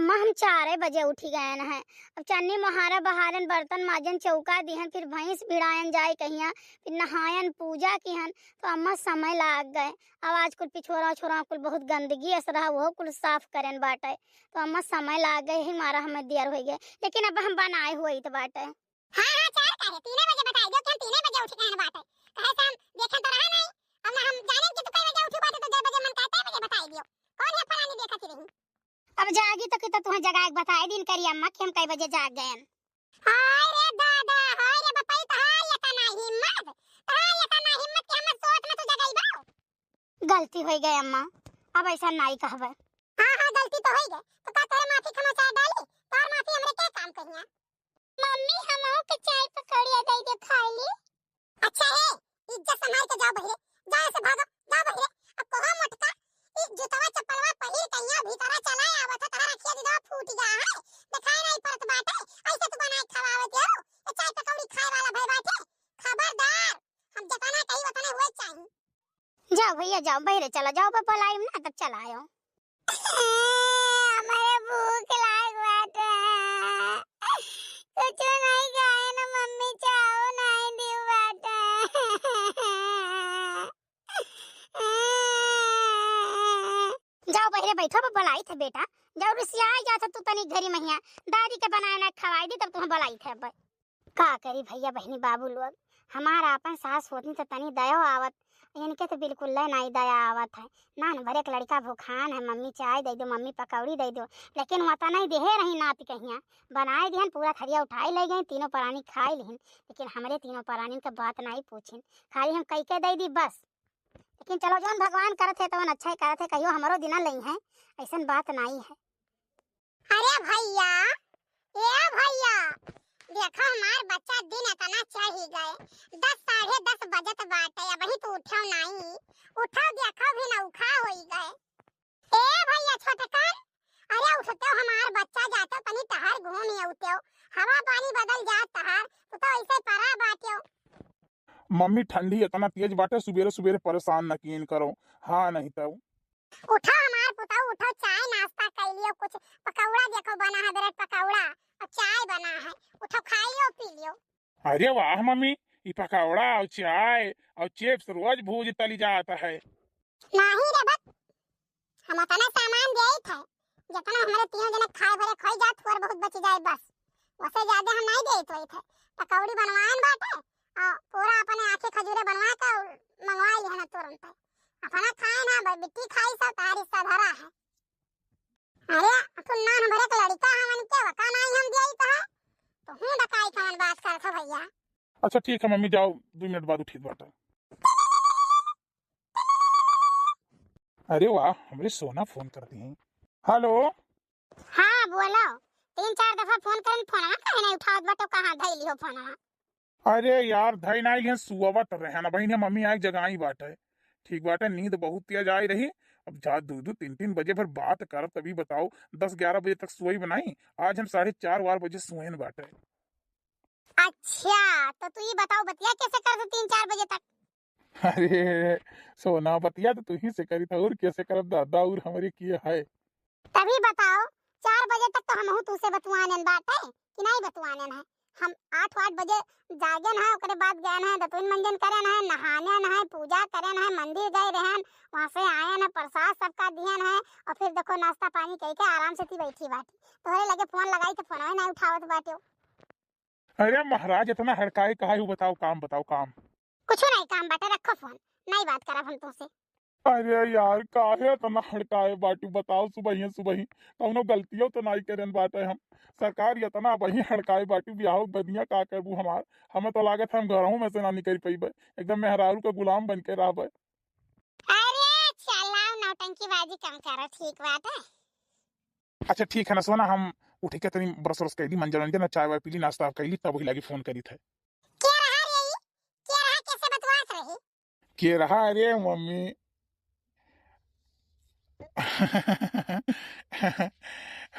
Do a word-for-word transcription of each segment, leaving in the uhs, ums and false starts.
अम्मा, हम चारे बजे उठी गयन हैं। अब चन्नी मोहारा बहारन, बर्तन माजन, चौका दिहन, फिर भैंस भिड़ायन जाए कहिया, फिर नहायन, पूजा किहन, तो अम्मा समय लाग गए। अब आज कुल पिछोरा उछोरा कुल बहुत गंदगी अस रहा, वो कुल साफ करेन बाटे, तो अम्मा समय लाग गए, ही मारा हमें देर होइ गए, लेकिन अब हम बनाए हुए तो बाटे। हाँ, हाँ, चार काहे? तीने बजे बताई दियो कि हम तीने बजे उठ गए बाटे। कहे से हम देखे तो रहा नहीं। अब ना हम जाने कि तू कई बजे उठू बाटे, तो जय बजे मन कहते बजे बताई दियो। कौन है फलानी देखत रही? अब जागी तो कि तो तुम्हें जगा के बताई दिन करी अम्मा कि हम कई बजे जाग गए। हाय रे दादा, हाय रे बपई, तो हाय ये तना हिम्मत, तो हाय ये तना हिम्मत कि हमर सोच में तू जगई बा। गलती होइ गए अम्मा, अब ऐसा नाई कहबे। हाँ, हाँ, गलती तो होइ गए, तो का तोरे माफी खमा चाह डाली? तोर माफी हमरे के काम कहिया? मम्मी, हमहू के चाय पकौड़िया दे दे खाई ली। अच्छा है, इज्जत संभाल के जाओ बहिरे, जाओ से भागो, जाओ बहिरे। अब कोहा मोटका, ई जूतवा चप्पलवा पहिर के यहाँ भीतरा चला आवत है, तोरा रखिया दीदा फूट गया है, दिखाई नहीं पड़त बाटे, ऐसे तू बनाए खवावत हो, ये चाय पकौड़ी खाए वाला भई बाटे, खबरदार, हम जतना कही उतने हुए चाहिए। जाओ भैया, जाओ, बहरे चला जाओ, बा बोलाइम ना, तब चला आयो। हमारे भूख लाग बाटे, कुछ नहीं खाए ना मम्मी, चाहो नहीं दी बाटे। जाओ बहरे बैठो, बा बोलाई थे बेटा, जाओ रिसिया जा था तू तनी घरी महिया, दादी के बनाए ना खवाई दी, तब तुम्हें बोलाई थे अब। का करी भैया बहिनी बाबू लोग, हमार आपन सास होती त तनी दया आवत, इनके त बिल्कुल ले नाई दया आवत है। नान भर एक लड़का भूखान है, मम्मी चाय दे दो, मम्मी पकौड़ी दे दो, लेकिन वह त नहीं देहे रही नाती कहिया, बनाए दिहन, पूरा थरिया उठाई ले गई, तीनों परानी खाई लिहिन, लेकिन हमरे तीनों परानी के बात नाई पूछिन, खाली हम कई के दे दी बस। लेकिन चलो जौन भगवान करत है तवन अच्छा ही करत है, कहियो हमरो दिना लई है, ऐसन बात नाई है। अरे भैया, ए भैया, देखो हमार बच्चा दिन इतना चढ़ी गए, दस साढ़े दस बजत बाटे, अबही तू उठो नाई, उठो देखो भी नौखा होई गए। ए भैया छोटकन, अरे उठते हमार बच्चा जाते तनी टहर घूम अउते, हवा पानी बदल जात तहार, तू तो ऐसे परा बाटे। मम्मी ठंडी इतना तेज बाटे, सुबेरे सुबेरे परेशान न कीन करो, हाँ नहीं तो। उठो हमार पुताऊ, उठो, चाय नाश्ता कर लियो, कुछ पकौड़ा देखो बना है, ब्रेड पकौड़ा और चाय बना है, उठो खा लियो, पी लियो। अरे वाह मम्मी, ई पकौड़ा और चाय और चिप्स रोज भूज तली जात है। नहीं रे बक, हम उतना सामान देइत है, जितना हमरे तीनों जने खाए भरे खाई जात, थोड़ बहुत बची जाए बस, वसे ज्यादा हम नहीं देइत होइत है। पकौड़ी बनवाएन बाटे और पूरा अपने आँखें खजूरे बनवा के और मंगवा लिया ना तुरंत। अपना खाए ना, ब-, बिट्टी खाई सब तारी सधरा है। अरे, तू नान भरे के लड़का हमन के वका नाई हम देइत है, तो हूँ डकाई कवन बात करत हो भैया। अच्छा ठीक है मम्मी, जाओ, दो मिनट बाद उठित बाटे। अरे वाह, हमरे सोना फोन कर दी है। हेलो। हाँ, बोलो। तीन चार दफा फोन करन, फोनवा काहे नहीं उठावत बाटो, कहाँ धैली हो फोनवा? अरे यार, धई नाई लिहन, सुअवत रहन। अबहिन मम्मी आए जगाई बाटे। ठीक बाटे, नींद बहुत तेज आई रही। अब जा दू दू तीन तीन बजे भर बात करब, तभी बताओ, दस ग्यारह बजे तक सोई बनाई। आज हम साढ़े चार बार बजे सोएन बाटे। अच्छा, तो तू ये बताओ, बतिया कैसे कर दे तीन चार बजे तक? अरे सोना, बतिया तो तू ही से करी था, और कैसे करब दादा, और हमरे किए है? तभी बताओ, चार बजे तक तो हमहू तू से बतुआनन बाटे कि नहीं बतुआनन है? हम आठ आठ बजे जागेन है, ओकरे बाद गएन है, दतुन मंजन करेन है, नहानेन है, पूजा करेन है, मंदिर गए रहन, वहाँ से आएन है, प्रसाद सबका दियन है, और फिर देखो नाश्ता पानी कई के आराम से ती बैठी बाटी। तोहरे लगे फोन लगाई तो फोनवे नहीं उठावत बाटे। अरे महाराज, इतना हड़काए काहे हो? बताओ काम, बताओ काम। कुछ नहीं काम बाटे, रखो फोन, नहीं बात करब हम तुमसे। अरे यार, काहे इतना हड़काए बाटू? बताओ, सुबहिए सुबही कौनो गलतियों तो नहीं करेन बाटे हम। सरकार इतना बही हड़काए बाटू, बियाह बदिया का करबू हमार? हमें तो लागत है हम घरों में से ना निकल पइबे, एकदम मेहरारू का गुलाम बन के रहबे। अरे चलाओ, नौटंकीबाजी कम करो, ठीक बात है। अच्छा ठीक है ना सोना, हम उठ के तनी ब्रश व्रश कैली, मंजन वंजन, चाय वाय पीली, नाश्ता कैली, तब वही लागी फोन करी थे। के रहा रे ई? के रहा, कैसे बतवात रही? के रहा रे मम्मी?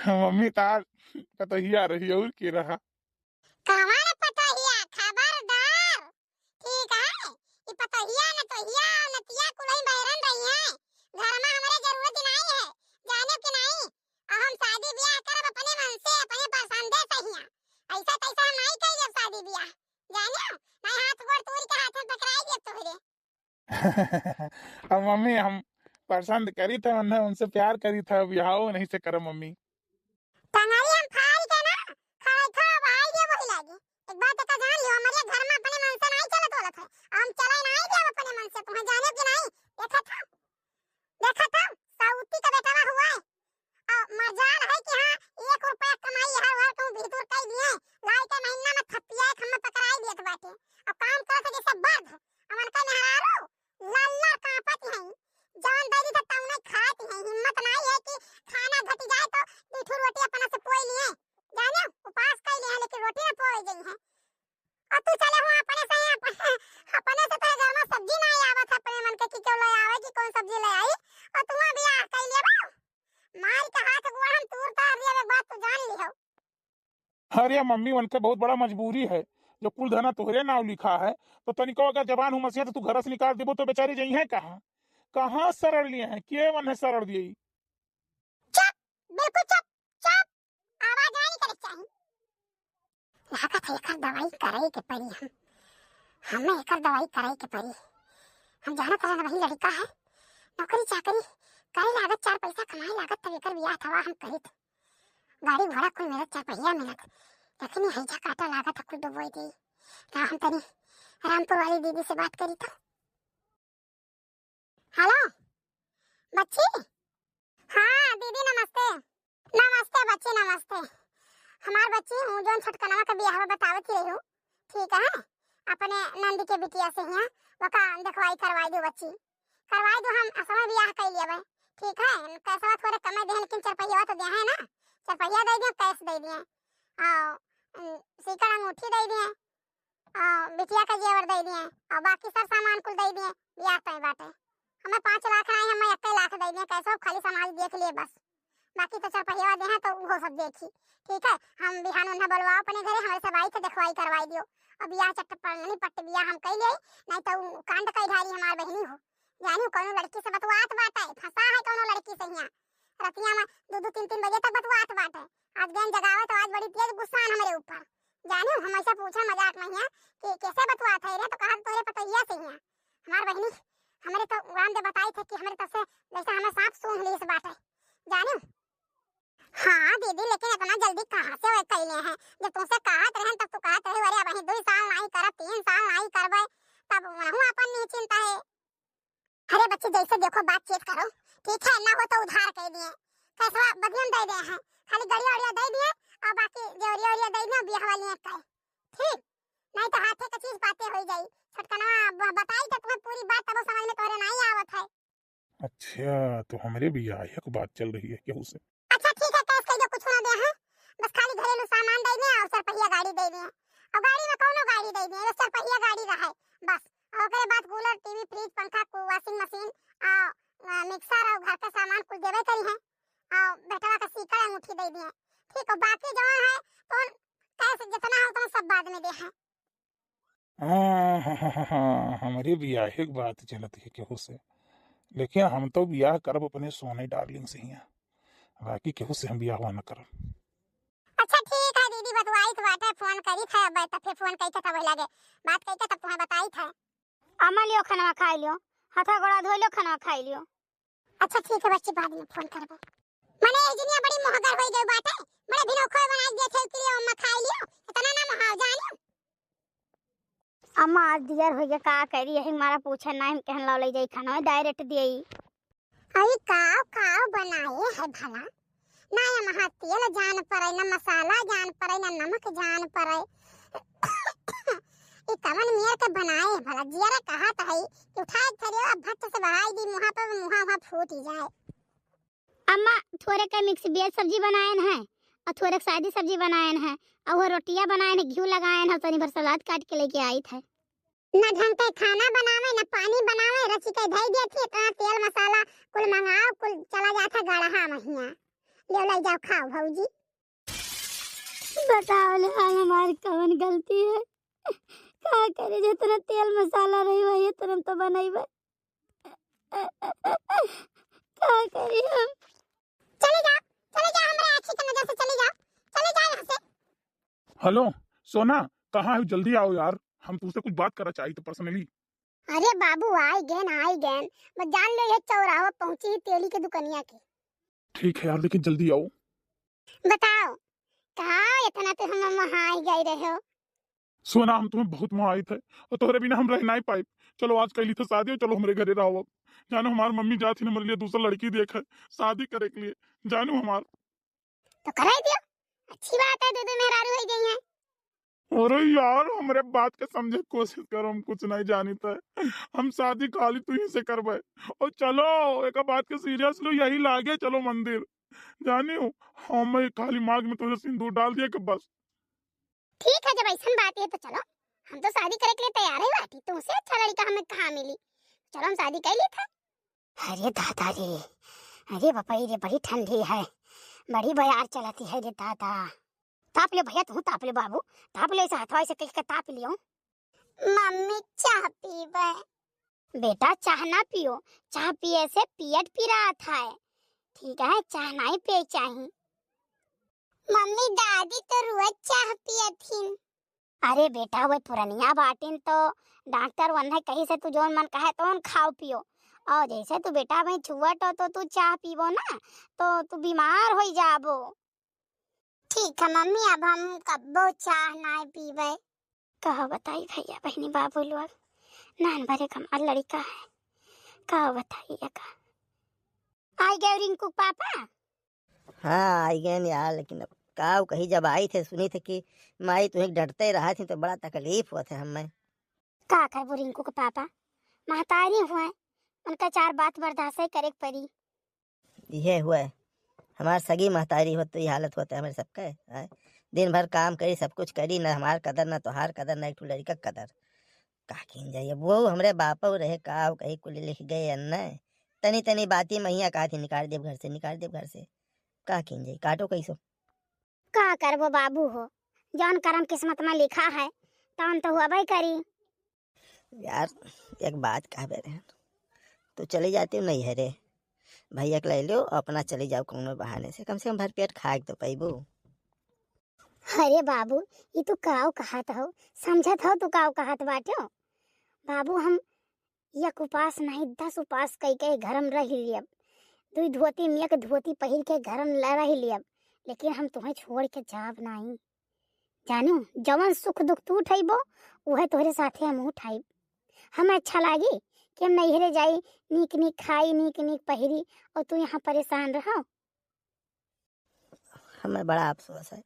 मम्मी तार पतोहिया रही और के रहा? कवन पतोहिया? खबरदार! ठीक है, ई पतोहिया, नतोहिया, नतिया कुलही बहरन रही है। घर में हमरे जरूरत नहीं है, जाने के नहीं। अब हम शादी ब्याह करब, अब मम्मी, हम पसंद करी था उन्हें, उनसे प्यार करी था, बियाह नहीं से करब मम्मी। टंगरी हम फाड़ के ना, खड़े खड़ा भाई के वही लागी। एक बात का जान लियो, हमारे घर में अपने मन से नहीं चलत बोलत है, हम चले नहीं देब अपने मन से, तुम्हें जाने की नहीं। देखा था, देखा था, साउती का बेटवा हुआ है, और मजाल है कि हाँ, एक रुपया कमाई हर घर कहूँ भीतर कई दिए, लाई के महीना में थपिया एक हमें पकड़ाई देत बाटे। अब काम करत है जैसे बर्द, हमन का मेहरारू लल्लर कांपत हैं, जवन दे दी तो तौने खात हैं। हिम्मत नहीं है कि खाना घटी जाए तो दू ठो रोटी अपना से पोई लिए, जाने उपास कई लिए हैं, लेकिन रोटी ना पोई गई है। और तू चले हो अपने से, अपने से तो घर में सब्जी नहीं आवत है, अपने मन के कि क्यों ले आवे कि कौन सब्जी ले आई, और तू बियाह कई लिए बा। मार के हाथ गोड़ हम तूर तार दिया, एक बात तू जान ली हो। अरे मम्मी, उनके बहुत बड़ा मजबूरी है, जो कुल धना तोहरे नाव लिखा है, तो तनिको अगर जबान हुमसिया तो तू घर से निकाल देबो तो बेचारी जइहैं कहाँ? कहाँ शरण लिए हैं? के मन है शरण दिए? चुप, बिल्कुल चुप, चुप, आवाज नहीं करे के चाही। लागत है एकर दवाई करे के पड़ी, हम, हमें एकर दवाई करे के पड़ी। हम जानत रहन वही लड़का है, नौकरी चाकरी करे लागत, चार पैसा कमाए लागत, तब एकर बियाह थवा हम करित। गाड़ी घोड़ा कुल मिलत, चार पहिया मिलत, लेकिन यही झकाटा लागत है कुल डुबोई दी। का हम तनी रामपुर वाली दीदी से बात करी तो। हेलो बच्ची। हाँ दीदी नमस्ते। नमस्ते बच्ची नमस्ते। हमार बच्ची हूँ जौन छोटकनवा के बियाह बतावत ही रही हूँ, ठीक है, अपने नंद के बिटिया से हियाँ, वका देखवाई करवाई दो बच्ची, करवाई दो, हम असमय बियाह कई लेबै, ठीक है। पैसवा थोड़े कमे देहन लेकिन चरपहिया तो देहै ना, चरपहिया दे दिए, कैश दे दिए, और सीकड़ अंगूठी दे दिए, आ, बिटिया का जेवर दे दिए और बाकी सब सामान कुल दे दिए, बियाह तय बाटे। हमें पाँच लाख नहीं, हमें एक लाख दे दिए, कैसे खाली समाज देख लिए बस, बाकी तो चरपहिया दे हैं तो वो सब देखी, ठीक है। हम बिहान उन्हें बोलवाओ अपने घरे, हमारे सब आई थे देखवाई करवाई दियो, और बियाह चट पड़नी पट्ट बियाह हम कह लिए, नहीं तो उ कांड कई ढारी हमार बहनी हो, जानी कौनो लड़की से बतवात बाटे, फंसा है कौनो लड़की से हियाँ, रतिया में दो दो तीन तीन बजे तक बतवात बाटे। आज गैन जगावे तो आज बड़ी तेज गुस्सा हमारे ऊपर, जानियो, हम ऐसा पूछा मजाक में हियाँ कि कैसे बतुआत है रे, तो कहा तोरे पतोहिया से हियाँ। हमार बहिनी, हमरे तो राम दे बताई थे कि हमरे तब से जैसे हमें सांप सूंघ लीस बाटे, जानियो। हाँ दीदी, लेकिन इतना जल्दी कहाँ से वो कैले हैं? जब तुमसे कहत रहन तब तू कहत रहे, "अरे, अबहीं दुई साल नाई करब, तीन साल नाई करबे," तब उनहू अपन नहीं चिंता है। अरे बच्ची, जैसे देखो बातचीत करो, ठीक है, ना हो तो उधार कह दिए, कैसवा बदियम दे दे हैं, खाली गड़िया उड़िया दे दिए और बाकी जेवरिया उरिया दे दिए, बियाह वाली एक कहे, ठीक, नहीं तो हाथे का चीज पाते हो जाई। छोटकनवा ब-, बताई तो तुम्हें पूरी बात, तब समझ में तोहरे नहीं आवत है। अच्छा, तो हमरे बियाह एक बात चल रही है केहू से? अच्छा ठीक है, कैश कह दो, कुछ ना दे हैं, बस खाली घरेलू सामान दे दिए और चरपहिया गाड़ी दे दिए, और गाड़ी में कौनो गाड़ी दे दिए, बस चरपहिया गाड़ी रहे बस, और ओकरे बाद कूलर, टीवी, फ्रिज, पंखा, कु-, वॉशिंग मशीन, आ, आ, मिक्सर और घर का सामान कुल देवे करी है, और बेटवा का सीकड़ अंगूठी दे दिए, ठीक है। बाकी जो है तो कैश जितना है उतना सब बाद में दे है। हाँ, हाँ, हाँ, हाँ, हाँ, हमरे बियाहे के बात चलत है केहू से, लेकिन हम तो बियाह करब अपने सोने डार्लिंग से हियाँ, बाकी केहू से हम बियाह ना करब। अच्छा ठीक है दीदी, बतवाई तो बाटे, फोन करी थे, अब तब फिर फोन कई के तब लगे बात कई के तब तुम्हें बताई थे। अम्मा लियो खाना खाई लियो, हाथा गोड़ा धोई लियो, खाना खाई लियो। अच्छा ठीक है बच्ची, बाद में फोन करबो। मने ए जिनिया बड़ी मोहगर होई गई बाटे, बड़े भिनोखो बनाई दिए थे के लिए अम्मा खाई लियो, इतना ना मोहाव जानियो। अम्मा आज दियर होई गया, का करी, यही मारा पूछे ना, हम कहन ला ले जाई खाना, डायरेक्ट दिए। अरे काव काव बनाए है भला, ना यहाँ तेल जान पड़े, ना मसाला जान पड़े, ना नमक जान पड़े। ई कवन मेर के बनाए है भला? जियरा कहत है कि उठाए थरिया भट्ट से बहाई दी मुहा पे, मुहा वहाँ फूट ही जाए। अम्मा थोड़े के मिक्स वेज सब्जी बनाएन है और थोड़े के सादी सब्जी बनाएन है और वो रोटियां बनाएन है, घी लगाएन है, तनी भर सलाद काट के लेके आई थे। ना ढंग के खाना बनावे, ना पानी बनावे, रची के धई देत ही, इतना तेल मसाला कुल मंगाओ, कुल चला जात है गड़हा महिया। ले ले जाओ, खाओ भौजी। बताओ ले, आज हमारी कवन गलती है? का करे, जितना तेल मसाला रही वही इतना तो बनैबे। का करी हम? चले जाओ, चले जाओ, हमारे आँखी के नजर से चले जाओ, चले जाओ यहाँ से। हेलो सोना, कहाँ है? जल्दी आओ यार, हम तुमसे कुछ बात करना चाहिए तो पर्सनली। अरे बाबू, आई गएन, आई गएन। बस जान लो, ये चौराहा पहुँची ही तेली के दुकनिया के। ठीक है यार, लेकिन जल्दी आओ। बताओ, का इतना तो हम वहाँ आई गए रहे हो? सोना, हम तुम्हें बहुत मोहाइत है और तोहरे बिना हम रह नाहीं पाइब। चलो, आज कइली था शादी और चलो हमरे घरे रहो अब। जानो, हमार मम्मी जात ही हमरे लिए दूसर लड़की देखे, शादी करे के लिए। जानो हमार। तो कराई दियो, अच्छी बात है, दो दो मेहरारू होइ गई हैं। अरे यार, हमरे बात के समझे के कोशिश करो, हम कुछ नाहीं जानित है। हम शादी खाली तुहीं से करबे। और चलो, एक बात के serious लो, यही लागे चलो मंदिर। जानियो, हम खाली मांग में तोहरे सिंदूर डाल दिया कि बस। ठीक है, जब ऐसन बात है तो चलो, हम तो शादी करे के लिए तैयार है बाटी। तुमसे अच्छा लड़का हमें कहाँ मिली? चलो, हम शादी कइली था। अरे दादा रे, अरे बापा रे, बड़ी ठंडी है, बड़ी बयार चलती है रे दादा। ताप ले भैया, तू ताप ले बाबू, ताप ले, ऐसे हथवा ऐसे कइके ताप लियो। मम्मी, चाह पीबे। बेटा, चाह ना पियो, चाह पिए से पियट पिरात है, ठीक है, चाह नाहीं पिए चाही। मम्मी, दादी तो रोज चाह पियत हिन। अरे बेटा, वही पुरनिया बाटिन तो डॉक्टर वन्हे कही से तू जौन मन कहे तौन खाओ पियो। और जैसे तू बेटा भाई छुअट हो तो तू चाह पीबो ना तो तू बीमार होइ जाबो। ठीक है मम्मी, अब हम कब्बो चाह नाहीं पीबे। कहो बताई भैया बहिनी बाबू लोग, नान भरे कमाल लड़का है, कहो बताई का। आई गए रिंकू के पापा? हाँ, आई गए यार, लेकिन अब का कही, जब आई थे सुनी थे कि माई तुहें डटते रहा थी तो बड़ा तकलीफ हुआ थे हमें। का करबो रिंकू के पापा, महतारी हुए, उनका चार बात बर्दाश्त करे के पड़ी। इहे हुए, हमार सगी महतारी होत तो ये हालत होत हमरे सबके, आय? दिन भर काम करी, सब कुछ करी, ना हमार कदर, ना तोहार कदर, ना एक ठो लड़का के कदर। का कीन जाई, अब वो हमरे बापऊ रहे, का कही कुल लिख गए अन्ने। तनी तनी बाती महिया कहा थी, निकाल देब घर से, निकाल देब घर से। का कीन जाई, काटो कैसो। का करबो बाबू हो, जौन करम किस्मत में लिखा है, तौन तो होबे करी। यार, एक बात कहबे रहन, तू चली जाती हो नैहरे, भैया के ले लियो, अपना चली जाओ कौनो बहाने से, कम से कम भर पेट खाए के तो पैबू। अरे बाबू, ई तू काव कहत हो, समझत हो तू काव कहत बाट्यो? बाबू, हम एक उपास नहीं, दस उपास कई के घर में रह लियब, दुई धोती में एक धोती पहिर के घर में ल-, रह लियब, लेकिन हम तुम्हें छोड़ के जाब नहीं। जानू, जवन सुख दुख तू उठैबो, उहे तोहरे साथे हम उठाइब। हमें अच्छा लागी कि हम नैहरे जाई, नीक नीक खाई, नीक नीक पहिरी, और तू यहाँ परेशान रहो। हमें बड़ा अफसोस है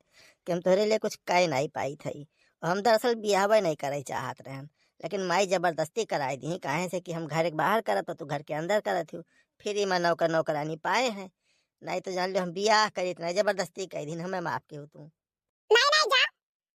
कि हम तोहरे लिए कुछ कह नहीं पाई थी। और हम दरअसल बियाहवे नहीं करे चाहत रहन, लेकिन माई जबरदस्ती कराई दी, काहे से कि हम घर के बाहर करत हो, तू घर के अंदर करत हो, फिर ही मैं नौकर नौकरानी पाए हैं, नहीं तो जान लो हम बियाह करी तो नहीं, जबरदस्ती कह दी, हमें माफ कियो तू। नहीं, नहीं, जा,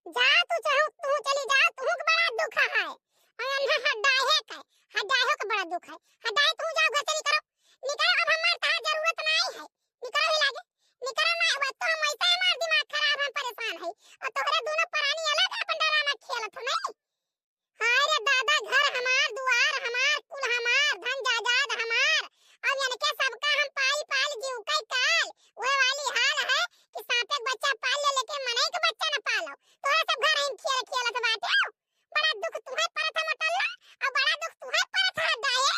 जा, तू चाहो, तू चली जा, तू के बड़ा दुख है। और अन्हा हड्डाहे के, हड्डाहे के बड़ा दुख है। हड्डाहे तू जाओ घर से निकरो, निकरो, अब हमार तहार जरूरत नहीं है। निकरो ही लागे, निकरो ना, अब तो हम ऐसे हमार दिमाग खराब, हम परेशान है। और तोहरे दोनों परानी अलग अपन डरामा खेलत हो, नहीं? हाय रे दादा, घर हमार, दुआर हमार, कुल हमार, धन जायदाद हमार। अब इनके सबका हम पाल पाल जीव के काल। वह वाली हाल है कि सांपे के बच्चा पाल ले, लेकिन मनई के बच्चा न पालो। तोहरे सब घर हम खेल खेलत बाटे। बड़ा दुख तुम्हें परत है मोटल्ला, और बड़ा दुख तुम्हें परत है दाए।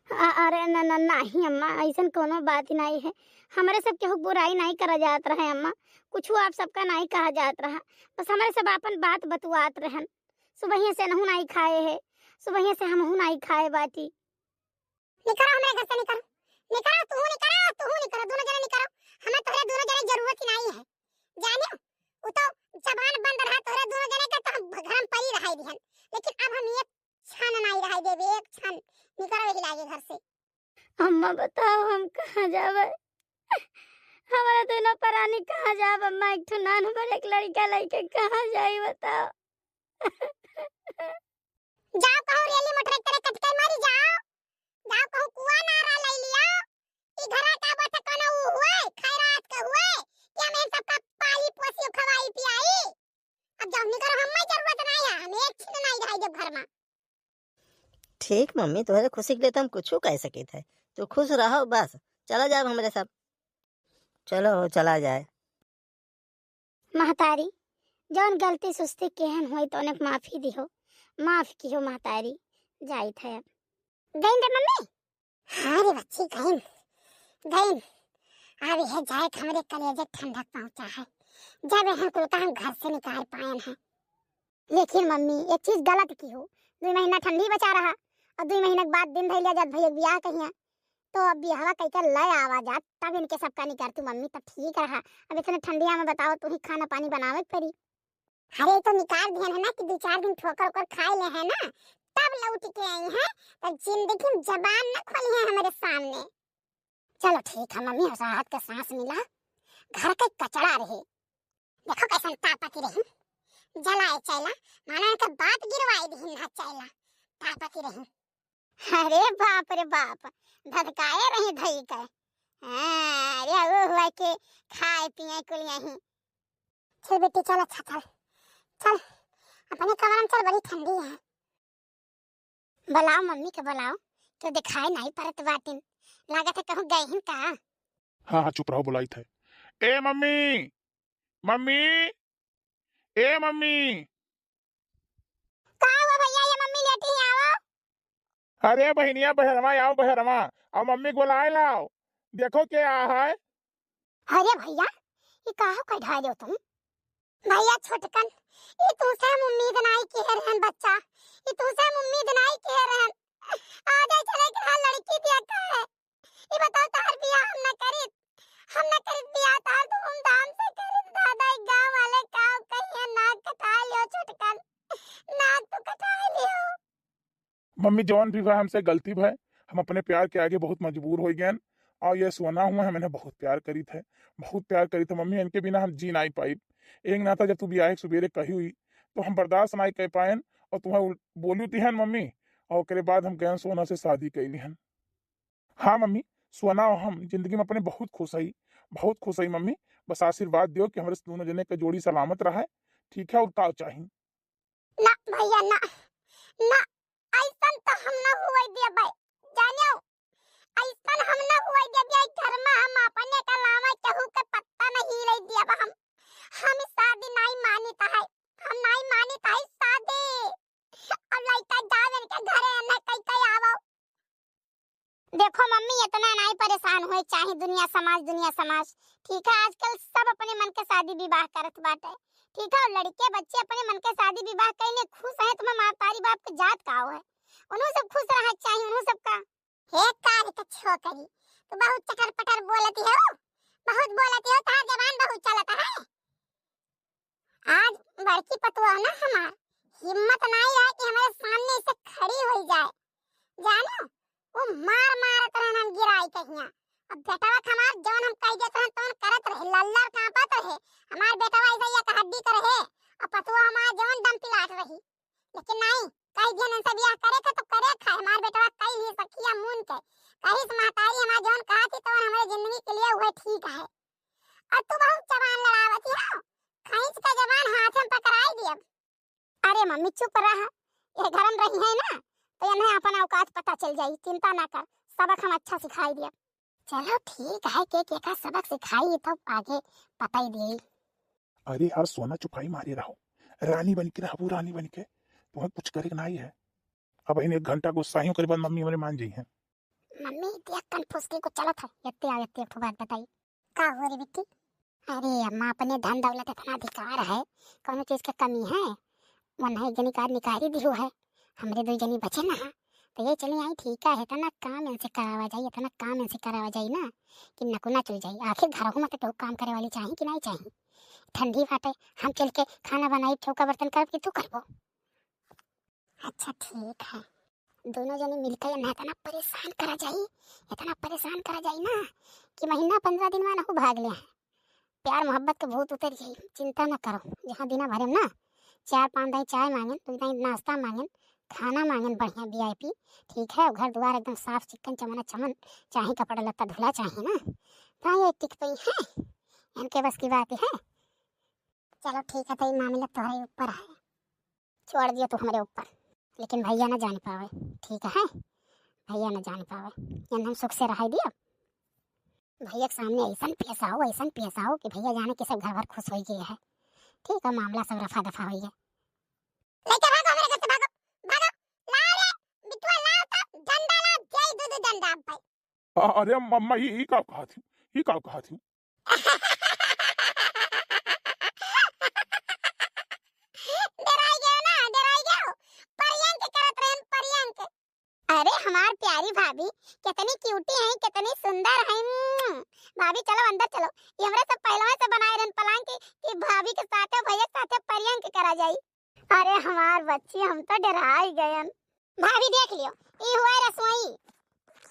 अ-, अरे न, न, नाही अम्मा, अइसन कोनो बात ही नाही है। हमरे सब केहू बुराई नाही करा जात रहे अम्मा, कुछू आप सबका नाही कहा जात रहा, बस हमरे सब आपन बात बतुआत रहन। सुबहिया से नहू नाही खाए है, सुबहिया से हमहू नाही खाए बाटी। निकरो हमरे घर से, निकरो, निकरो, तू निकरो, तू निकरो, दोनों जने निकरो। हमें तोहरे दोनों जने जरूरत ही नाही है, जानियो। उ तो जबान बंद रहा तोहरे दोनों जने के, तो हम घर में परी रहाई दिहन, लेकिन अब हम एक क्षण नाही रहाई देबे, एक क्षण। निकरो यही लागे घर से। अम्मा बताओ, हम कहाँ जावे? हमारा दोनों परानी कहाँ जाब अम्मा? एक ठो नान भर एक लड़का लेके कहाँ जाई बताओ? जाओ कहूँ रेली मोटर एक तरह कटके मारी जाओ, जाओ कहूँ कुआ नारा ले लिया। ई घरा का बात कोनो ऊ हुए, खैरात के हुए, कि हम इन सबका पाली पोसी खवाई पियाई। अब जाओ निकरो, हमें जरूरत नाही है, हम एक छिन नाही रहाई देब घर में। ठीक मम्मी, तोहरे खुशी के लिए तो हम कुछू कह सकित है, तू खुश रहो बस, चला जाब हमरे सब, चलो हो चला जाए। महतारी, जौन गलती सुस्ती केहन होई तौने के माफी दिहो, माफ किहो महतारी, जाइत है अब। गइन रे मम्मी? हाँ रे बच्ची, गइन, गइन। अब यह जाए के हमरे कलेजे ठंडक पहुँचा है, जब यहन कुल का हम घर से निकाल पायन है। लेकिन मम्मी, एक चीज गलत किहो, दुइ महीना ठंडी बचा रहा और दुइ महीना के बाद दिन धइल्या जात भइया के बियाह कहिया, तो अब बियाहवा कइके लय आवा जात, तब इनके सबका निकारतू मम्मी, तब ठीक रहा। अब इतने ठंडिया में बताओ, तू ही खाना पानी बनावे के पड़ी। अरे, तो निकार दिहन है ना कि दुइ चार दिन ठोकर ओकर खाए ले है ना, तब लौट के आई है, तो जिंदगी में जबान न खोली है हमरे सामने। चलो ठीक है मम्मी, अब राहत के सांस मिला, घर के कचड़ा रहे। देखो कैसन तापत रही, जलाए चैला, मानो इनके बात गिरवाए दिहिन ना चैला, तापत रही। अरे बाप रे बाप, धधकाए रही धई के। हाँ, अरे वो हुआ के खाए पिए कुल यहीं। चल बेटी, चल, अच्छा, चल, चल, अपने कमरा में चल, बड़ी ठंडी है। बुलाओ मम्मी के, बुलाओ, तो दिखाई नहीं पड़त बाटिन, लागत है कहूँ गए हिन का। हाँ, हाँ, चुप रहो, बुलाइत है। ए मम्मी, मम्मी, ए मम्मी। का हुआ भइया, ये मम्मी लेटी ही, आओ। अरे बहिनिया, बहरवा आओ, बहरवा, और मम्मी को बुलाए लाओ, देखो के आ है। अरे भइया, ये काहो कइ ढाले हो तुम? भइया छोटकन, ये तुमसे हम उम्मीद नाई किहे रहन बच्चा, ये तुमसे हम उम्मीद नाई किहे रहन। आ जाए चले के हाँ लड़की दिया का है। ये बताओ, तहार बियाह हम ना करित, हम ना करित बियाह, तहार धूमधाम से करित। दादा, ये गाँव वाले का कहिए, नाक कटा लियो छोटकन, नाक तो कटा लियो। मम्मी, जौन भी भय हमसे गलती भय, हम अपने प्यार के आगे बहुत मजबूर होइ गएन। और ये सोना हुआ है, हम इन्हें बहुत प्यार करीत है, बहुत प्यार करीत है मम्मी, इनके बिना हम जी नाई पाइब। एक नाता जब तू बियाह के सुबेरे कही हुई तो हम बर्दाश्त नाई कर पाएन और तुम्हें उल-, बोलू तिहन मम्मी, और ओकरे बाद हम गएन सोना से शादी कर लिहन। हाँ मम्मी, सोना और हम जिंदगी में अपने बहुत खुश हई, बहुत खुश हई मम्मी। बस आशीर्वाद दियो कि हमरे दोनों जने के जोड़ी सलामत रहे, ठीक है, और का चाही? ना भइया, ना, ना, अइसन तो हम ना हुए देबै, जानियो, अइसन हम ना हुए देबै। ई घर में हम अपने के अलावा केहू के पत्ता नहीं हिलै देब हम। हम ई शादी नहीं मानित है, हम नहीं मानित है शादी। अब लइका जाओ इनके घरे, ना कई कई आवो। देखो मम्मी, इतना नाई परेशान होए चाही दुनिया समाज, दुनिया समाज। ठीक है, आजकल सब अपने मन के शादी विवाह करत बाटे। ठीक है, और लड़के बच्चे अपने मन के शादी विवाह कइने खुश हैं, तुम्हें मातारी बाप के जात का है, उन्हों सब खुश रहे चाही, उन्हों सब का। हे कार के छोकरी, तू बहुत चटर पटर बोलती हो, बहुत बोलती हो, तार जबान बहुत चलता है। आज बड़की पतोह ना हमार हिम्मत नाई रहे कि हमरे सामने से खड़ी होइ जाए। जानो, वो मार मारत रहन हम गिराई कहिया। अब बेटवा के हमार जौन हम कह देत रहन तौन करत रहे, लल्लर कांपत रहे। हमार बेटवा ऐसा एक हड्डी के रहे, अब पतोह हमार जौन दम पिलात रही। लेकिन नहीं, कह दिया इनसे बियाह करे के तो करे खाए, हमार बेटवा कई लिए सखिया मुन के। कहिस महतारी हमार जौन कहा थी तौन हमरे जिंदगी के लिए वह ठीक है। और तू बहुत जबान लड़ावत हो, खींच के जबान हाथ में पकड़ाई दियब। अरे मम्मी चुप रह, ये घर में रही है ना, तो इन्हें अपन औकात पता चल जाई, चिंता ना कर, सबक हम अच्छा सिखाई दियब। चलो ठीक है, के के का सबक सिखाई तो आगे पता ही दिए। अरे यार सोना चुपाई मारे रहो, रानी बन के रहबू, रानी बन के, तुम्हें कुछ करे के नहीं है। अब इन्हें एक घंटा गुस्सा ही करे बाद मम्मी हमरे मान जाई है। मम्मी देख कन फुसकी को चलत है, यत्ते आ यत्ते एक ठो बात बताई। का हो रे बिट्टी? अरे अम्मा, अपने धन दौलत इतना अधिकार है, कौनो चीज के कमी है? वो नहीं एक जनी का निकारी दिहु है, हमरे दुई जनी बचे ना है, तो ये चली आई, ठीक है, इतना काम इनसे करावा जाई, इतना काम इनसे करावा जाई ना कि नकुना चल जाई। आखिर घर में तो केहू काम करे वाली चाही कि नहीं चाही? ठंडी बाटे, हम चल के खाना बनाई, चौका बर्तन करब कि तू करबो? अच्छा ठीक है, दोनों जने मिलकर इन्हें इतना परेशान करा जाई, इतना परेशान करा जाई ना कि महीना पंद्रह दिन में नहु भाग ले हैं। प्यार मोहब्बत के भूत उतर जाई, चिंता ना करो। जहाँ दिना भरे में ना चार पाँच दाई चाय मांगेन, दो दाई नाश्ता मांगेन, खाना मांगेन बढ़िया वी आई पी, ठीक है, घर दुआर एकदम साफ चिक्कन चमना चमन, चाहे कपड़ा लत्ता धुला चाहे ना, तो ये टिक पई है, इनके बस की बात है। चलो ठीक है, तो ये मामला तुम्हारे ऊपर है, छोड़ दियो तू हमरे ऊपर, लेकिन भैया ना जान पावे, ठीक है, भैया ना जान पावे, इन्हें हम सुख से रहाई दियो। भैया के सामने ऐसन पेश आओ, ऐसन पेश आओ कि भैया जाने कि सब घर भर खुश हो गए है। ठीक है, मामला सब रफा दफा हो गया। लेके भागो हमरे घर से, भागो, भागो, लाओ रे, अ-, अरे मम्मा, ई, ई का कहत ही? ई का कहत ही? डेराई गयो ना, डेराई गयो। परियंक करत रहन, परियंक। अरे हमार प्यारी भाभी, कितनी क्यूटी हैं, कितनी सुंदर हैं। उम्म। भाभी चलो अंदर चलो। ये हमरे सब पहलवा से बनाए रहन plan कि, कि भाभी के साथे, भैया के साथे परियंक करा जाई। अरे हमार बच्ची, हम तो डेराई गयन। भाभी देख लियो, ई हुआ रसोई,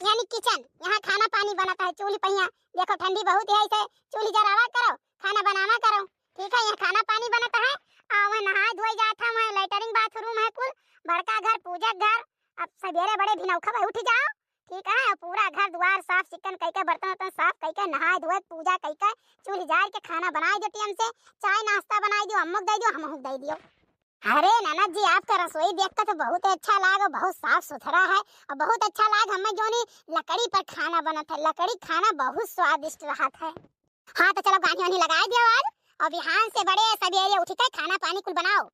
यानी kitchen, यहाँ खाना पानी बनत है। चूल्ही पहिया देखो, ठंडी बहुत है, इसे चूल्ही जरावा करो, खाना बनावा करो। ठीक है, यहाँ खाना पानी बनत है, आ वहाँ नहाए धोए जात है, वहाँ latrine bathroom है कुल, बड़का घर, पूजा घर। अब सवेरे बड़े भिनौखा भाई उठ जाओ, ठीक है, और पूरा घर दुआर साफ चिक्कन कइके, बर्तन उर्तन साफ कइके, नहाए धोए, पूजा कइके, चूल्ही जार के खाना बनाए दो time से, चाय नाश्ता बनाए दियो, अम्मो के दे दियो, हमहू के दे दियो। अरे ननद जी, आपका रसोई देख के तो बहुत अच्छा लाग, बहुत साफ सुथरा है और बहुत अच्छा लाग। हमें जोनी लकड़ी पर खाना बनत है, लकड़ी खाना बहुत स्वादिष्ट रहत है। हाँ तो चलो गान्ही वान्ही लगाए दियो आज, और बिहान से बड़े सवेरे उठ के खाना पानी कुल बनाओ।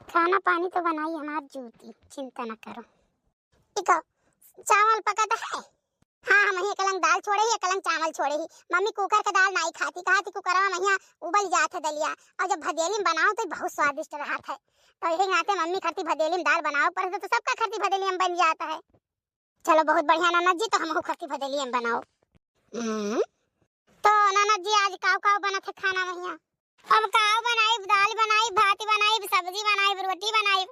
खाना पानी तो बनाई हमार जूती, चिंता न करो। इको चावल पकत है। हाँ, हम ही एकलंग दाल छोड़े ही, एकलंग चावल छोड़े ही। मम्मी कुकर के दाल नाई खाती, कहा थी कुकरवा में यहाँ उबल जात है दलिया, और जब भदेली में बनाओ तो बहुत स्वादिष्ट रहत है। तो यही नाते मम्मी खाती भदेली में दाल बनाओ, पर तो सबका खाती भदेली में बन जाता है। चलो बहुत बढ़िया ननद जी, तो हमहू खाती भदेली में बनाओ। हम्म, तो ननद जी, आज काव काव बनत है खाना में हियां? अब काव बनाइब, दाल बनाइब, भात बनाइब, सब्जी बनाइब, रोटी बनाइब।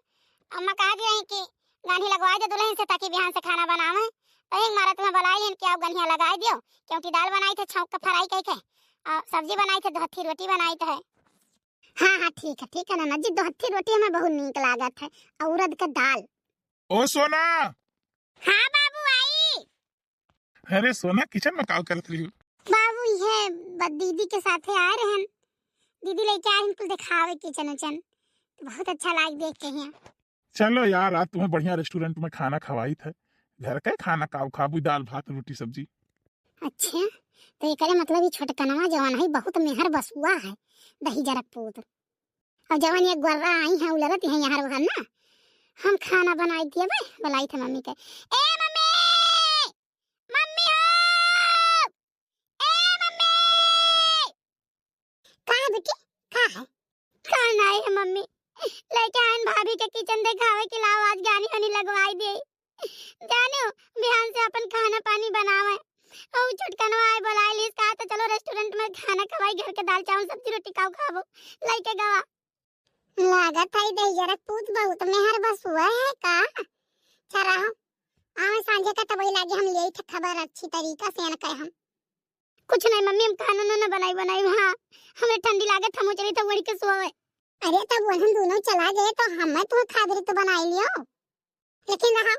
अम्मा कहा दी रही कि गान्ही लगवाए दे दुल्हन से, ताकि बिहान से खाना बनावे। तो एक मारा तुम्हें बुलाई लेन कि आओ गन्हिया लगाए दियो, क्योंकि दाल बनाई थे छौंक के fry कइके, और सब्जी बनाई थे, दोहत्थी रोटी बनाई थे। हाँ, हाँ, ठीक है, ठीक है ननद जी, दोहत्थी रोटी हमें बहुत नीक लागत है, और उड़द के दाल। ओ सोना। हाँ बाबू, आई। अरे सोना, kitchen में काव करत रही? बाबू, ये ब-, दीदी के साथे आए रहन, दीदी लेके आए रहन कुल देखावे kitchen उचन, तो बहुत अच्छा लाग देख के हियां। चलो यार, आज तुम्हें बढ़िया restaurant में खाना खवाई थे, घर का खाना काव खाबू, दाल भात रोटी सब्जी। अच्छा, तो एकरे मतलब ई छोटकनवा जवन है बहुत मेहर बसुआ है, दही जरक पूत। और जवन ये गोर्रा आई हैं, उलरत हैं यहाँ वहाँ ना, हम खाना बनाई दिए बे, बुलाई थे मम्मी के। ए मम्मी, मम्मी हो, ए मम्मी। का है बेटी, का है? का नाई है मम्मी, लेके आइन भाभी के kitchen देखावे के लाओ, आज गान्ही वान्ही लगवाई दे। जानो, बिहान से अपन खाना पानी बनावे। और छोटकनवा आए बुलाए लीस, कहा तो चलो restaurant में खाना खवाई, घर के दाल चावल सब्जी रोटी काव खाबो, लइके गवा। लागत है दहिजरक पूत बहुत मेहर बसुआ है का? चला हो, आवे सांझे का तबई लागे हम लेई थे खबर अच्छी तरीका से न कहे हम। कुछ नहीं मम्मी, हम खाना ना, ना बनाई, बनाई, हाँ, हमें ठंडी लागत, हम चली तो ओढ़ के सोवे। अरे तब वहन दोनों चला गए तो हमें तू खातिर तो बनाई लियो। लेकिन रहा,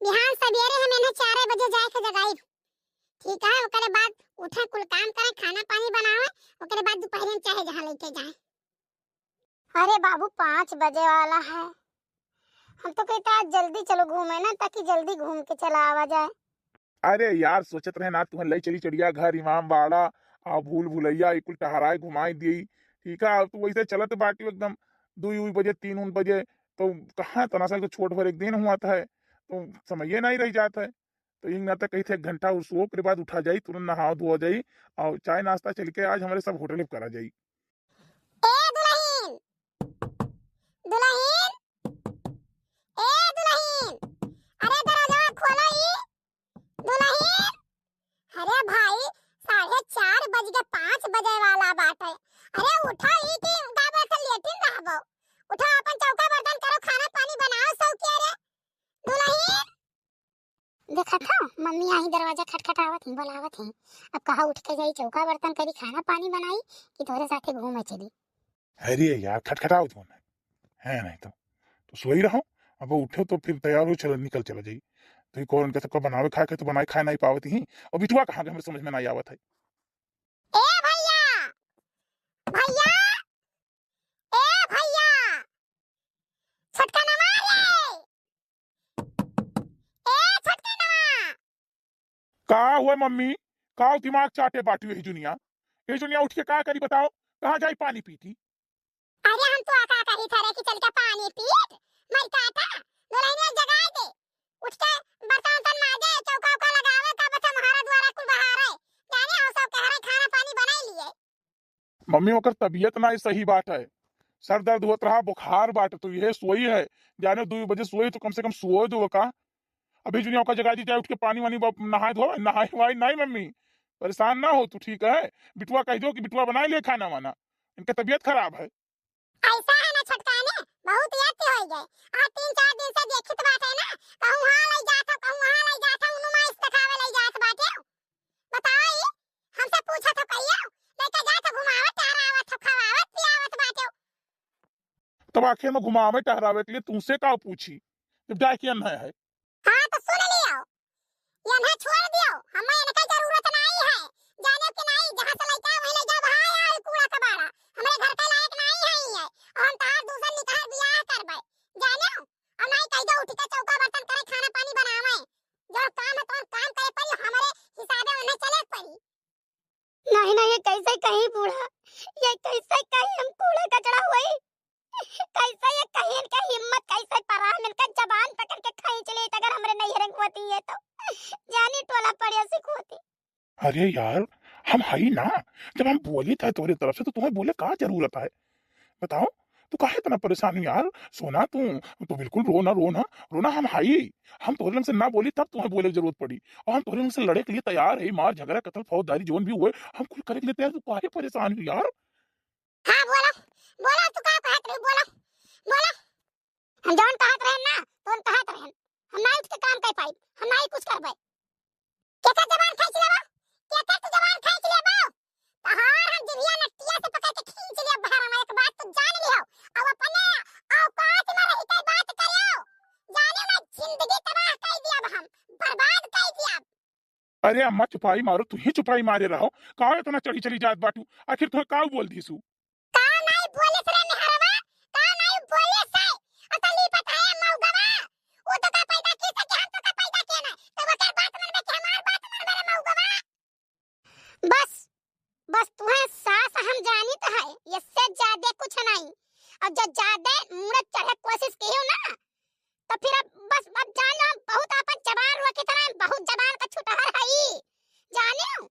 बिहान सबेरे हम इन्हें चार बजे जाए के जगाई। ठीक है, ओकरे बाद उठे, कुल काम करे, खाना पानी बनावे, ओकरे बाद दोपहर में चाहे जहाँ लेके जाए। अरे बाबू, पाँच बजे वाला है, हम तो कहते आज जल्दी चलो घूमे ना, ताकि जल्दी घूम के चला आवा जाए। अरे यार, सोचत रहे ना तुम्हें ले चली चिड़ियाघर, इमामबाड़ा, आ भूल भुलैया, ई कुल टहराए घुमाई दिए। ठीक है, अब तू वैसे चलत बाटी एकदम दुई उई बजे, तीन उन बजे, तो कहाँ तना सा तो छोट भर एक दिन हुआ था, तो समये नहीं रह जात है। तो इन नाते कही थे एक घंटा और सो के बाद उठा जाई, तुरंत नहाओ धोआ जाई, और चाय नाश्ता चल के आज हमारे सब होटल पे करा जाई। ए दुल्हन, दुल्हन, ए दुल्हन, अरे दरवाजा खोलो ई। दुल्हन, अरे भाई, साढ़े चार बज के पाँच बजे वाला बाटे। अरे उठो ई कि का बोलत लेटिन रहबो। उठो, अपन चौका बर्तन करो, खाना पानी बनाओ, सौ के रे। दुल्हन। देखत हो, मम्मी आई दरवाजा खटखटावत ही, बोलावत ही। अब कहा उठ के जाई, चौका बर्तन करी, खाना पानी बनाई कि तोरे साथे घूमे चली। अरे यार, खटखटाओ तो ना। है नहीं तो। तो सोई रहो, अब उठो तो फिर तैयार हो, चलो निकल चला जाई। तो ये कौन के सबका बनावे खाए के तो बनाए खाए नहीं पावत ही। और बिटुआ कहाँ के हमरे समझ में नहीं आवत है। ए भैया, भैया, ए भैया, छोटका नमा रे। ए छोटका नमा। का हुआ मम्मी? का दिमाग चाटे बाटी यही जुनिया? ये जुनिया उठ के का करी बताओ? कहाँ जाई पानी पीटी? अरे हम तो आका कही था रे कि चल के पानी पीट, मर काटा, दुल्हनिया जगाए दे। उठ के बर्तन उर्तन माजे, चौका उका लगावे, का बचा महारा द्वार मम्मी, ओकर तबियत नाहीं सही बाटै, सर दर्द होत रहा, बुखार बाटै, तो इहे सोई है। जाने दुइ बजे सोई तो कम से कम सोए दो का। अभी जुनिया ओका जगाइ दी, जाए उठ के पानी वानी ब-, नहाए धोए, नहाए वाए नाहीं मम्मी, परेशान ना हो तू, ठीक है? बिटुआ कहि देउ कि बिटुआ बनाइ ले खाना वाना, इनके तबियत खराब है। अइसा है ना छोटकाने, बहुत याद के होइ गए। आज तीन चार दिन से देखित बाटे ना, कहूँ हाँ लइ जात हो, कहूँ हाँ लइ जात हो, नुमाइश देखावे लइ जात बाटे। बताओ ई, हमसे पूछत हो कहियो, लइके जात हो घुमावत टहरावत हो, खवावत पियावत बाटे। तब आखिर में घुमावे टहरावे के लिए तुमसे का पूछी, जब जाए के अन्हय है? हाँ, तो सुन लियो, एन्हे छोड़ दियो, हमें एनके जरूरत नाहीं है। जाने कि नाहीं, जहाँ से लइका वहीं ले जाओ, भाई आए कूड़ा कबाड़ा, हमरे घर के लायक नाहीं है ये। और हम तहार दूसर निकहर बियाह करबे, जाने? और नाहीं कहि दो उठ के चौका बर्तन करे, खाना पानी बनावे, जौन काम है तौन काम करे पड़ी, हमरे हिसाबे उन्हें चले पड़ी। नहीं, नहीं, ये कैसे कहीं बूढ़ा, ये कैसे कहीं हम कूड़ा कचड़ा हुई? कैसे ये कहीं इनके हिम्मत कैसे परा, हम इनका जबान पकड़ के खींच लेत अगर हमरे नैहरे में होती है तो। जानी टोला पड़िया सिखोती। अरे यार, हम हई ना, जब हम बोली था तोरे तरफ से तो तुम्हें बोले का जरूरत है? बताओ, तू काहे इतना परेशान हो यार? सोना तू, तू बिल्कुल रो ना, रो ना, रो ना, हम हई। हम तोरे लंग से ना बोली तब तुम्हें बोले की जरूरत पड़ी। और हम तोरे लंग से लड़े के लिए तैयार है, मार झगड़ा कत्ल फौजदारी जौन भी हुए, हम कुल करे के लिए तैयार, तू काहे परेशान हो यार? हाँ, बोलो, बोलो, तू का कहत रही, बोलो, बोलो। हम जौन कहत रहन ना, तौन कहत रहन। हम नाहीं उठ के काम कर पाई, हम नाहीं कुछ करबे। केकर जबान खींच लेबो? केकर तू जबान खींच लेबो? तहार हम जिभिया नटिया से पकड़ के खींच लेब बहरवा, एक बात तू जान लिहो। अब अपने औकात में रहि के बात करियो। जाने ना जिंदगी तबाह कर दिया हम, बर्बाद कर दिया। अरे अम्मा, चुपाई मारो, तू ही चुपाई मारे रहो। का इतना चढ़ी चली जात बाटू? आखिर तुम्हें का बोल दीसू? का नाई बोलिस रे मेहरवा? का नाई बोलिस है? अतली पता है मौगवा? वो तो का पैदा की से कि हम तो का पैदा किए ना? तो वो का बात मन में कि हमार बात मन में रे मौगवा? बस, बस तुम्हें सास हम जानित है, इससे ज्यादा कुछ नहीं। और जो ज्यादा मुड़े चढ़े कोशिश कियो ना, तो फिर अब बस, अब जान लो, हम बहुत आपन जबान रोकित रहे, बहुत जबान का छुटहर हई, जानियो।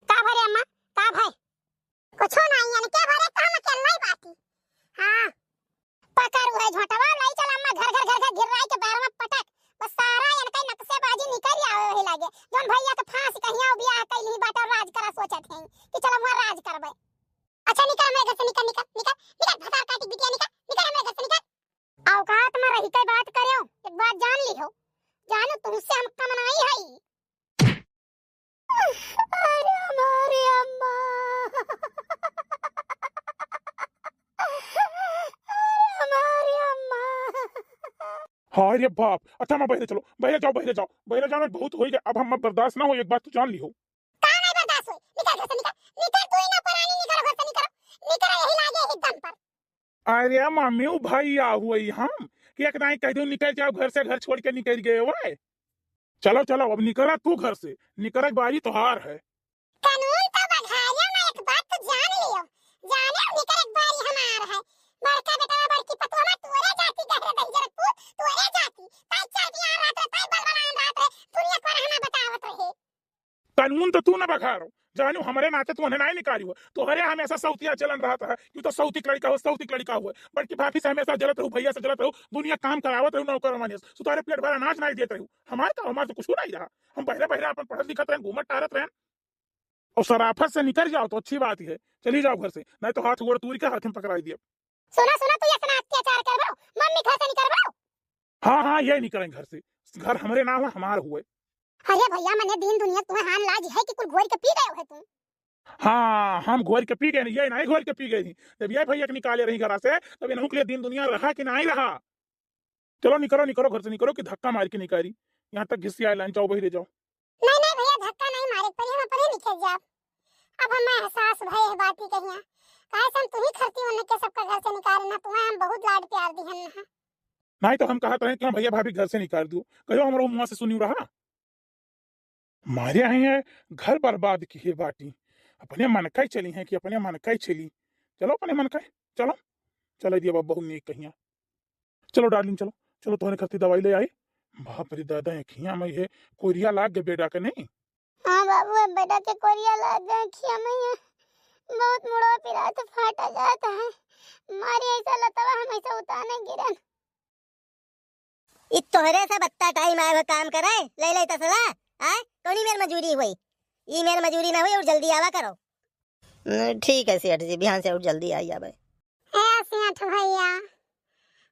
का भरे अम्मा, का भय? कुछो नाई, इनके भरे तो हम अकेला ही बाटी। हाँ, पकड़ उहे झोंटवा, लाई चल अम्मा, घर घर घर घर घिर्राई के बैरवा पटक, बस सारा इनका नक्शेबाजी निकल आवे वही लागे, जौन भैया के फांसी कहिया बियाह कैली बाटे, राज करा सोचत हैं कि चल हम राज करबे। अच्छा निकल हमरे घर से, निकल, निकल, निकल, निकल, भतार काटी बिटिया, निकल, निकल हमरे घर से, निकल। औकात में रहि के बात करेउ, एक बात जान लिहो, जानू तुमसे हम कम नाई हई। अरे हमारे अम्मा, अरे हमारे अम्मा। हाय रे बाप, अच्छा अम्मा बहरे चलो, बहरे जाओ, बहरे जाओ, बहरे जाओ, बहुत होइ गया, अब हम बर्दाश्त ना हो, एक बात तू जान लिहो। का नाई बर्दाश्त होई? निकल घर से, निकल। निकल, तू ही ना परानी, निकल घर से, निकल। निकल यही लागे, यही दम पर। अरे मम्मी, उ भैया हुई हम कि एक दाई कह दो निकल जाओ घर से, घर छोड़ के निकल गए हुए। चलो, चलो, अब निकला तू घर से, निकल, बारी तोहार है। कानून तो बघारिया में एक बात तो जान लियो, जाने निकल एक बारी हमार है। बड़का बेटवा, बड़की पतोहवा तोरे जाति, गहरे दहिजर पूत तोरे जाति। ताई चल बियान रात रे, ताई बलबलान रात रे, दुनिया को रहना बतावत रहे। कानून तो तू न बघारो, जानू हमरे नाते तू उन्हें नाई निकाली हुआ। तोहरे हमेशा सौतिया चलन रहत है, क्यों तो सौतिक लड़का हो, सौतिक लड़का हुआ। बड़की भाभी से हमेशा जलत रहू, भैया से जलत रहू, दुनिया काम करावत रहू, नौकर मानियस। सुतारे पेट भर अनाज नाई देत रहू। हमार का, हमार तो कुछ नाई रहा। हम बहरे बहरे अपन पढ़त लिखत रहन, घूमत टहरत रहन। और सराफत से निकल जाओ तो अच्छी बात ही है, चली जाओ घर से, नहीं तो हाथ गोड़ तूर के हाथ में पकड़ाई दिया। सुना, सुना, तू इतना अत्याचार करबो, मम्मी घर से निकलबो। हाँ, हाँ, ये निकलें घर से, घर हमरे ना हुआ, हमार हुए। अरे भैया, मने दीन दुनिया तुम्हें हान लाज है कि कुल घोर के पी गए हो तुम? हाँ, हम घोर के पी गए नहीं, ये नहीं घोर के पी गए नहीं। जब ये भैया के निकाले रही घरा से, तब इन्हों के लिए दीन दुनिया रहा कि नहीं रहा? चलो निकलो, निकलो घर से निकलो कि धक्का मार के निकारी। यहाँ तक घिसिया लाइन, जाओ बहरे जाओ। नहीं, नहीं भैया, धक्का नहीं मारे पड़ी, हम अपने निकल जाब। अब हमें एहसास भय है बात ही कहिया, काहे से हम तुम्ही खरती उन्हें के सबका घर से निकाले ना, तुम्हें हम बहुत लाड प्यार दिहन ना। नहीं तो हम कहत रहे कि हम भैया भाभी घर से निकाल दू, कहो हमारा मुँह से सुनी रहा। मारे आई है, घर बर्बाद किहे बाटी। अपने मन का ही चली हैं कि अपने मन का ही चली। चलो अपने मन का ही, चलो। चलो दिया बाबा, बहुत नीक कहिया। चलो डार्लिंग, चलो, चलो तोहरे खरती दवाई ले आई। बाप रे दादा, अखियाँ में ये कोरिया लाग गए बेटा के नहीं। हाँ बाबू, अब बेटा के कोरिया लाग गए अखियाँ में ये। बहुत मुड़वा पिरात, फाटा जात है। मारी ऐसा लतवा हम ऐसा उताने गिरन। ई तोहरे से बत्ता टाइम आए हो काम करे, ले ले तसला, आय? कौनी मेर मजूरी हुई? ई मेर मजूरी ना हुई और जल्दी आवा करो। न, ठीक है सेठ जी, बिहान से और जल्दी आई जाबे। ए सेठ भैया,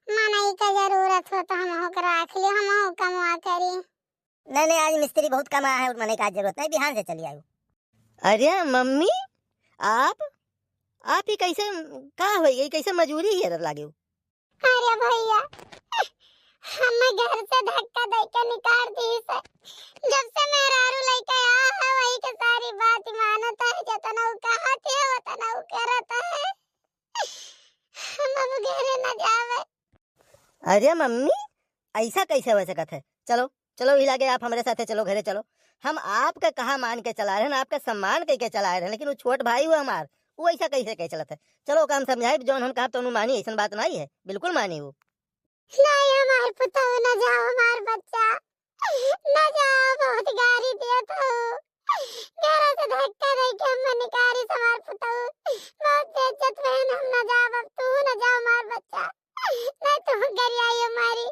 मनई के जरूरत हो तो हमहू के राख लियो, हमहू कमवा करी। नहीं, नहीं, आज मिस्त्री बहुत कम आया है और मनई का जरूरत नहीं, बिहान से चली आयो। अरे मम्मी, आप, आप ही कैसे, का होई, ये कैसे मजूरी ही लागे हो? अरे भैया, हमें घर से धक्का दे के निकाल दी से। जब से मेहरारू लइके आ है, वही के सारी बात मानत है, जतना उ कहत है, उतना उ करत है। हम अब घरे न जावे। अरे मम्मी, ऐसा कैसे हो सकत है? चलो, चलो, ही लागे आप हमरे साथे चलो, घरे चलो। हम आपका कहा मान के चला रहे हैं, आपका सम्मान कह के चला रहे हैं, लेकिन वो छोट भाई हुआ हमार, वो ऐसा कैसे कह चलत है? चलो, ओका हम समझाई, जौन हम कहा तो मानी, ऐसन बात नहीं है, बिल्कुल मानी वो। नहीं, हमार पुतहु, न जाओ, हमार बच्चा, न जाओ, बहुत गारी देत हो। घर से धक्का दे के हम निकारी से हमार पुतहु, बहुत बेइज्जत बहन, हम न जाओ, अब तू न जाओ, हमार बच्चा, नहीं तू गरियाई हमारी।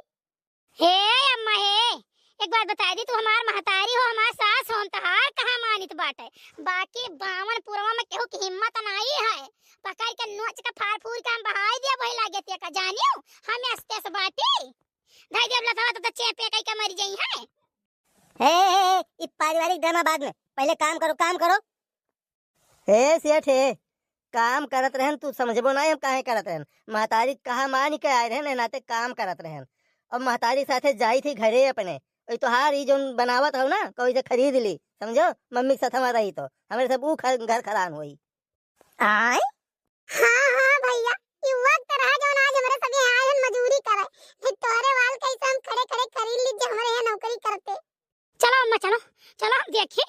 हे अम्मा हे, एक बात बताई दी, तू हमार महतारी हो, हमार सास हो, हम तहार कहाँ मानित बाटे, बाकी बावन पुरवा में केहू की हिम्मत नाई है, पकड़ के नोच के फाड़ फूड़ के हम बहाई दिया, वही लागे ते का जानियो, हम अस्ते से बाटी। धई देब लथवा तो, तो चेपे कई के मर जाई है। हे, हे, हे, ई पारिवारिक ड्रामा बाद में, पहले काम करो, काम करो। हे सेठ हे, काम करत रहन, तू समझबो नाई हम काहे करत रहन। महतारी कहा मान के आए रहन, ए नाते काम करत रहन। अब महतारी साथे जाई थी घरे अपने, ओई तोहार ई जौन बनावत हो ना, कोई से खरीद ली, समझो? मम्मी के साथ हमारा रही तो, हमरे सब ऊ ख-, घर खरान होई। आय? हाँ, हाँ भैया, ई वक्त रहा जौन आज हमरे सगे आए हन मजूरी करे। नहीं तोहरे वाल कैसे हम खड़े खड़े खरीद लीजिए हमरे यहाँ नौकरी करते। चलो अम्मा, चलो, चलो हम देखी।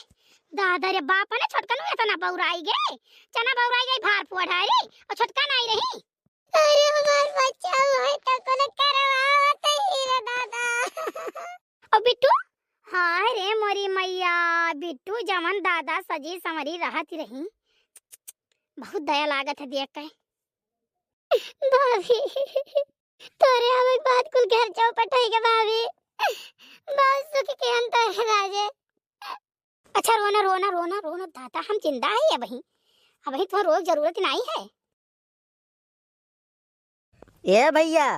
दादा रे बाप ने छोटका नु इतना बौराई गए, चना बौराई गई भार पुआ ढारी और छोटका नाई रही। अरे हमार बच्चा हुआ है तो कोनो करवावत ही रे दादा। ओ बिट्टू, हाय रे मोरी मैया, बिट्टू जवन दादा सजी संवरी रहत रही, बहुत दया लागत है देख के। भाभी, तोरे आवे के बाद कुल घर चौपट होई गे भाभी, बहुत सुख के अंत है राजे। अच्छा रोना, रोना, रोना, रोना दादा, हम जिंदा है अबही, अबही तुम्हार रोज जरूरत नहीं है। ए भैया,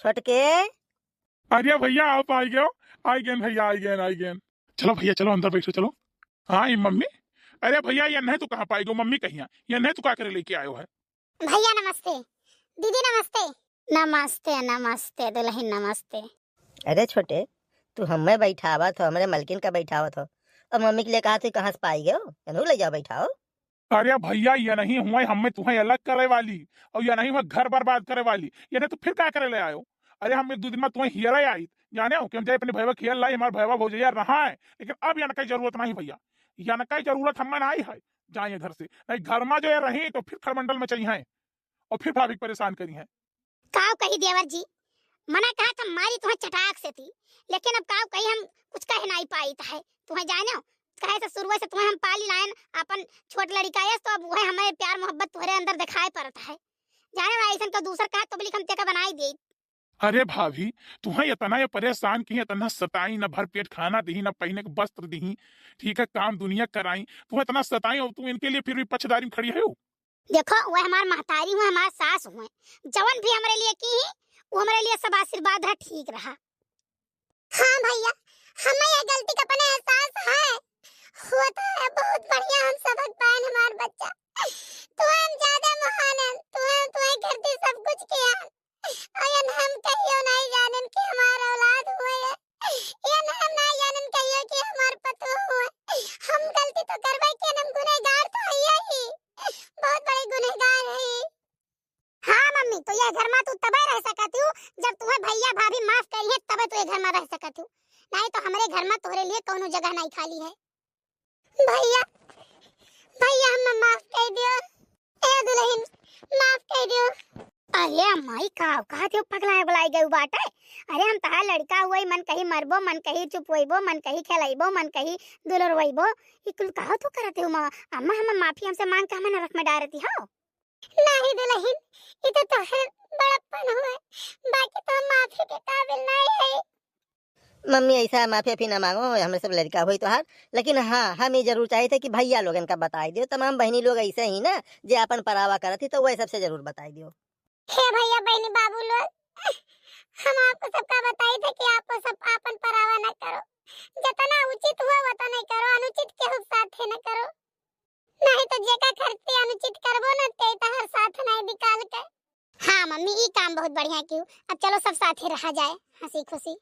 छोटके। अरे भैया, आप आई गयो, आई गेन भैया, आई गेन, आई गेन। चलो भैया, चलो अंदर बैठो, चलो। हाँ, ई मम्मी। अरे भैया, ये नहीं तू कहाँ पाई गो, मम्मी कहिया, ये नहीं तू का करे लेके आयो है? भैया नमस्ते, दीदी नमस्ते। नमस्ते, नमस्ते दुल्हन, नमस्ते। अरे छोटे, तू हमें बैठावत हो, हमरे मलकिन का बैठावत हो, अब मम्मी के लिए कहा तू कहाँ से पाई गयो, एनहू ले जाओ बैठाओ। अरे भैया, ये नहीं हुए हमें तुम्हें अलग करे वाली और ये नहीं हुए घर बर्बाद करे वाली, ये नहीं तो फिर का करे ले आयो? अरे हम एक दो दिन में तुम्हें हियरे आई, जाने हो कि हम जाए अपने भैया के हियर लाई, हमारे भैया भौजैया रहा है, लेकिन अब यनका जरूरत नहीं भैया, यनका जरूरत हमें नहीं है, जाए घर से, नहीं घर में जो ये रही तो फिर खरमंडल में चाहिए और फिर भाभी के परेशान करी है। काव कही देवर जी, मना कहा था मारी तुम्हें चटाक से थी, लेकिन अब काव कही हम कुछ कह नहीं पाई था है, तुम्हें जाने हो, कहे से शुरू से तुम्हें हम पाली लायन अपन छोट लड़िका है, तो अब वह हमें प्यार मोहब्बत तुम्हारे अंदर दिखाई पड़ता है, जाने वाला ऐसन का दूसर कहा तो बोली हम तेका बनाई दे। अरे भाभी, तुम्हें इतना ये परेशान की, इतना सताई, न भर पेट खाना दी, न पहने के वस्त्र दी, ठीक है, काम दुनिया कराई, तुम्हें इतना सताई और तुम इनके लिए फिर भी पक्षदारी में खड़ी हो। देखो, वह हमार महतारी हुए, हमार सास हुए, जवन भी हमरे लिए की ही, वो हमरे लिए सब आशीर्वाद रहा, ठीक रहा। हाँ भैया, हमें यह गलती का अपने एहसास है। होता है बहुत बढ़िया हम सबक पाए हमार बच्चा। तू हम ज्यादा महान है, तू हम तुम्हें करती सब कुछ किया। अयन हम कहियो नहीं जानन कि हमार औलाद हुए है। यन हम नहीं जानन कहियो कि हमार पतोह हुए। हम गलती तो करबे के, हम गुनहगार तो हइये ही। बहुत बड़े गुनहगार है। हाँ मम्मी, तो ये घर में तू तबे रह सकत हूँ, जब तुम्हें भैया भाभी माफ करिए, तबे तू ये घर में रह सकत हूँ। नहीं तो हमरे घर में तोहरे लिए कौनो जगह नहीं खाली है। भैया, भैया, हमें माफ कर दियो। ए दुल्हन, माफ कर दियो। अरे अम्मा, ई का कहत हो, पगलाए बलाए गयू बाटे? अरे हम तहार लड़का हुई, मन कही मरबो, मन कही चुपवइबो, मन कही खेलइबो, मन कही दुलरवइबो, ई कुल काहो तू करत हो माँ? अम्मा, हमर माफी हमसे मांग के हमें नरक में डारती हो। नहीं दुलहिन, ई तो तोहर बड़प्पन हुए, बाकी तो हम माफी के काबिल नहीं है। मम्मी, ऐसा माफी अफी ना मांगो, हमरे सब लड़का होई तोहार। लेकिन हाँ, हम ई जरूर चाहित है कि भैया लोगन का बताई दियो। तमाम बहिनी लोग ऐसे ही ना, जे आपन परावा करत ही, तो वह सबसे जरूर बताई दियो। हे भैया, बहिनी, बाबू लोग, हम आपको सबका बताई थे कि आपको सब आपन परावा ना करो, जितना उचित हुआ वो तो नहीं करो, अनुचित के साथ है ना करो, नहीं तो जेका खर्चे अनुचित करबो ना, ते तहर साथ नहीं निकाल के। हाँ मम्मी, ई काम बहुत बढ़िया कियो। अब चलो सब साथे रहा जाए हंसी खुशी।